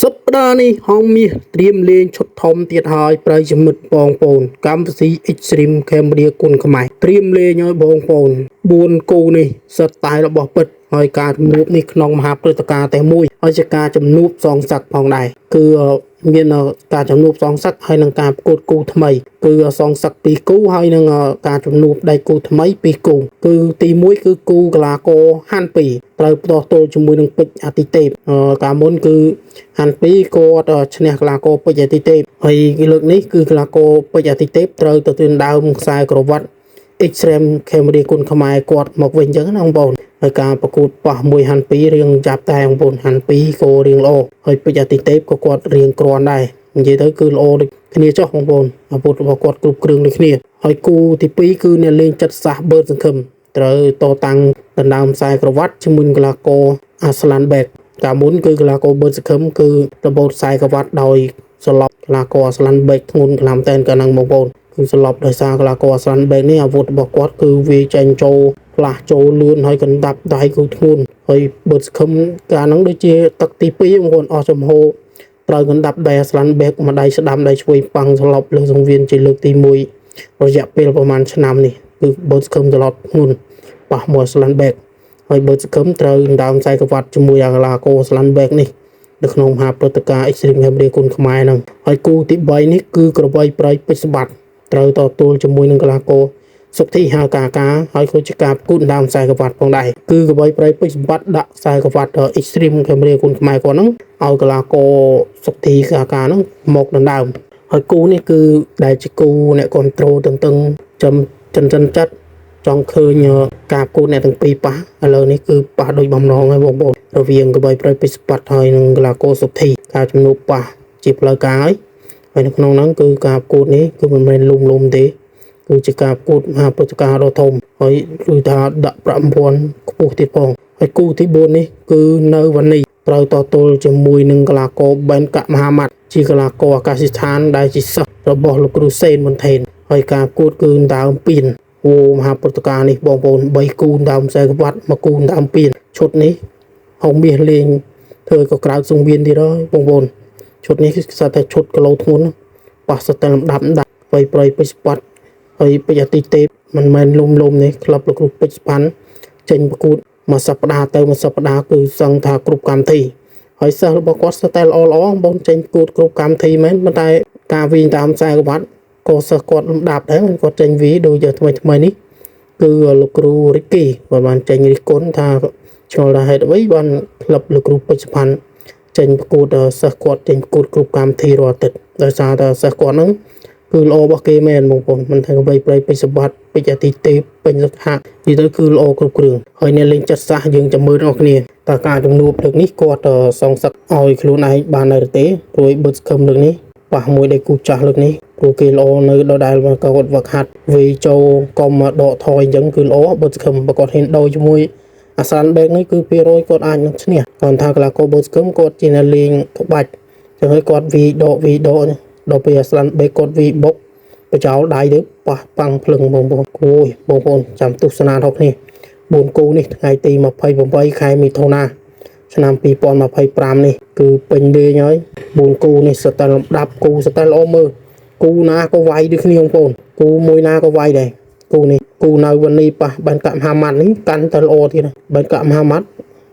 សប្តាហ៍នេះហងមាសត្រៀមលេងឈុតធំទៀតហើយប្រិយមិត្តបងប្អូនកម្មវិធី Extreme Cambodia គុណខ្មែរត្រៀមលេងឲ្យបងប្អូន4គូនេះសុទ្ធតែរបស់ពិតហើយការជំនួបនេះក្នុងមហាព្រឹត្តិការណ៍តែមួយហើយជាការជំនួបសងសឹកផងដែរគឺមានការជំនួបសងសឹកហើយនឹងការប្រកួតគូថ្មីគឺសងសឹកពីរគូហើយនឹងការជំនួបដៃគូថ្មីពីរគូគឺទី1គឺគូកីឡាករហាន់2ត្រូវផ្ទាស់ទល់ជាមួយនឹងពេជ្រអតិទេពកាលមុនគឺហាន់2គាត់ឈ្នះកីឡាករពេជ្រអតិទេពហើយលើកនេះគឺកីឡាករពេជ្រអតិទេពត្រូវទៅទិនដើមខ្សែក្រវ៉ាត់ Extreme Cambodia គុណខ្មែរគាត់មកវិញអញ្ចឹងណាបងប្អូនហើយការប្រកួតប៉ះមួយហាន់2រៀងចាប់តែបងប្អូនហាន់2ក៏រៀងល្អហើយពេជ្រអតិទេពក៏គាត់រៀងគ្រាន់ដែរនិយាយទៅគឺល្អដូចគ្នាចុះបងប្អូនអាវុធរបស់គាត់គ្រប់គ្រឿងដូចគ្នាហើយគូទី2គឺអ្នកលេងចិត្តសាសបឺតសង្ឃឹមត្រូវតតាំងដណ្ដើមខ្សែក្រវ៉ាត់ជាមួយនឹងកីឡាករអាស្លានបេកកាលមុនគឺកីឡាករបឺតសង្ឃឹមគឺរបូតខ្សែក្រវ៉ាត់ដោយសន្លប់កីឡាករអាស្លានបេកធ្ងន់ខ្លាំងតែនកាលហ្នឹងបងប្អូនគឺសន្លប់ដោយសារកីឡាករអាស្លានបេកនេះអាវុធរបស់គាត់គឺវាចេញចូលផ្លាស់ចូលលឿនហើយកណ្ដាប់ដៃគឺធ្ងន់ហើយបឺតសង្ឃឹមកាលហ្នឹងដូចជាទឹកទី2បងប្អូនអស់ចំហត្រូវកណ្ដាប់ដៃអាស្លានបេកម្ដៃស្ដាំដៃឆ្វេងប៉ាំងសន្លប់លើសង្វៀនជាលើកទី1រយៈពេលប្រហែលឆ្នាំនេះគឺបឺតសង្ឃឹមសន្លប់ធ្ងន់ប៉ះមួយអាស្លានបេកហើយបឺតសង្ឃឹមត្រូវដណ្ដើមខ្សែក្រវ៉ាត់ជាមួយអាកីឡាករអាស្លានបេកនេះនៅក្នុងមហាព្រឹត្តិការណ៍ Extreme Cambodia គុណខ្មែរហ្នឹងហើយគូទី3នេះគឺក្របីព្រៃពេជ្រសម្បត្តិត្រូវតទល់ជាមួយនឹងកីឡាករសុខធីហៅកាកាហើយក៏ជាការប្រកួតដណ្ដើមខ្សែក្រវ៉ាត់ផងដែរគឺក្របីព្រៃពេជ្រសម្បត្តិដាក់ខ្សែក្រវ៉ាត់ Extreme Cambodia គុណខ្មែរគាត់ហ្នឹងឲ្យកីឡាករសុខធីកាកាហ្នឹងមកដណ្ដើមហើយគូនេះគឺដែលជាគូអ្នកគ្រប់ត្រូលតឹងៗចំចិនចិនចិត្តចង់ឃើញការប្រកួតអ្នកទាំងពីរប៉ះឥឡូវនេះគឺប៉ះដូចបំណងហើយបងប្អូនរវាងក្របីព្រៃពេជ្រសម្បត្តិហើយនិងកីឡាករសុខធីការជំនួបប៉ះជាផ្លូវការហើយហើយនៅក្នុងហ្នឹងគឺការប្រកួតនេះគឺមិនមែនលុំលុំទេគឺជាការប្រកួតមហាព្រឹត្តិការណ៍ដ៏ធំហើយគឺថាដាក់ប្រាក់រង្វាន់ខ្ពស់ទៀតផងហើយគូទី4នេះគឺនៅវ៉ានីត្រូវតទល់ជាមួយនឹងកីឡាករបែនកាក់មហាម៉ាត់ជាកីឡាករអាកាសស្ថានដែលជាសិស្សរបស់លោកគ្រូសេនមុនថេនហើយការប្រកួតគឺដើមពៀនអូមហាព្រឹត្តិការណ៍នេះបងប្អូន3គូដើមខ្សែក្បាត់មួយគូដើមពៀនឈុតនេះហងមាសលេងធ្វើក៏ក្រៅសង្វៀនទៀតហើយបងប្អូនឈុតនេះគឺសិតតែឈុតគីឡូធ្ងន់ប៉ះសិតតែលំដាប់ដាក់វៃប្រៃពេជ្រស្បាត់ហើយពេជ្រអាទិទេពមិនមែនលុំលុំនេះក្លឹបលោកគ្រូពេជ្រស្ផាន់ចេញប្រកួតមួយសប្តាហ៍ទៅមួយសប្តាហ៍គឺសឹងថាគ្រប់កម្មវិធីហើយសិស្សរបស់គាត់សិតតែល្អល្អបងចេញប្រកួតគ្រប់កម្មវិធីមែនប៉ុន្តែការវិញតាមខ្សែក្បាត់ក៏សិស្សគាត់លំដាប់ដែរគាត់ចេញវីដូចជាថ្មីថ្មីនេះគឺលោកគ្រូរិកគីគាត់បានចេញរិះគន់ថាឆ្ងល់ថាហេតុអ្វីបានក្លឹបលោកគ្រូពេជ្រស្ផាន់ចេញប្រកួតសិស្សគាត់ចេញប្រកួតគ្រប់កម្មវិធីរាល់អាទិត្យដោយសារតែសិស្សគាត់ហ្នឹងគឺល្អរបស់គេមែនបងប្អូនមិនថាកបីព្រៃពេជ្រសម្បត្តិពេជ្រអាទិទេពពេញលក្ខៈនិយាយទៅគឺល្អគ្រប់គ្រឿងហើយអ្នកលេងចិត្តសាសយើងចាំមើលដល់គ្នាតើការជំនួបលើកនេះគាត់សងសឹកឲ្យខ្លួនឯងបាននៅឬទេព្រោះបឺតស្គឹមលើកនេះប៉ះមួយដៃគូចាស់លើកនេះព្រោះគេល្អនៅដដែលមកគាត់វឹកហាត់វាយចូលកុំដកថយអញ្ចឹងគឺល្អបឺតស្គឹមបើគាត់ហ៊ានដូរជាមួយអាសានបេកនេះគឺ200គាត់អាចនឹងឈ្នះគាត់ថាកីឡាករបឺតស្គឹមគាត់ជាអ្នកលេងក្បាច់ចឹងហើយគាត់វាយដកវាយដកដល់ពេលអាស្លានបេកគាត់វាយបុកបចោលដៃទៅប៉ះប៉ាំងភ្លឹងបងប្អូនអូយបងប្អូនចាំទស្សនាដល់គ្នា4គូនេះថ្ងៃទី28ខែមិថុនាឆ្នាំ2025នេះគឺពេញលេងហើយ4គូនេះសិតតែលំដាប់គូសិតតែល្អមើលគូណាក៏វាយដូចគ្នាបងប្អូនគូមួយណាក៏វាយដែរគូនេះគូនៅវនីប៉ះបានកាក់មហាម៉ាត់នេះកាន់តែល្អទៀតបានកាក់មហាម៉ាត់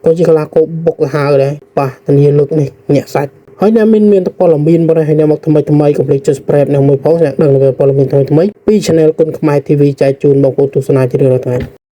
ក៏ជាកីឡាករបុកសាហាវដែរប៉ះធានាលើកនេះញាក់សាច់ហើយអ្នកមានមានព័ត៌មានបងហើយអ្នកមកថ្មីថ្មីកុំភ្លេចចុច Subscribe នៅមួយផងអ្នកដឹងនៅព័ត៌មានថ្មីថ្មីពី Channel គុណខ្មែរ TV ចែកជូនបងប្អូនទស្សនាជារៀងរាល់ថ្ងៃ។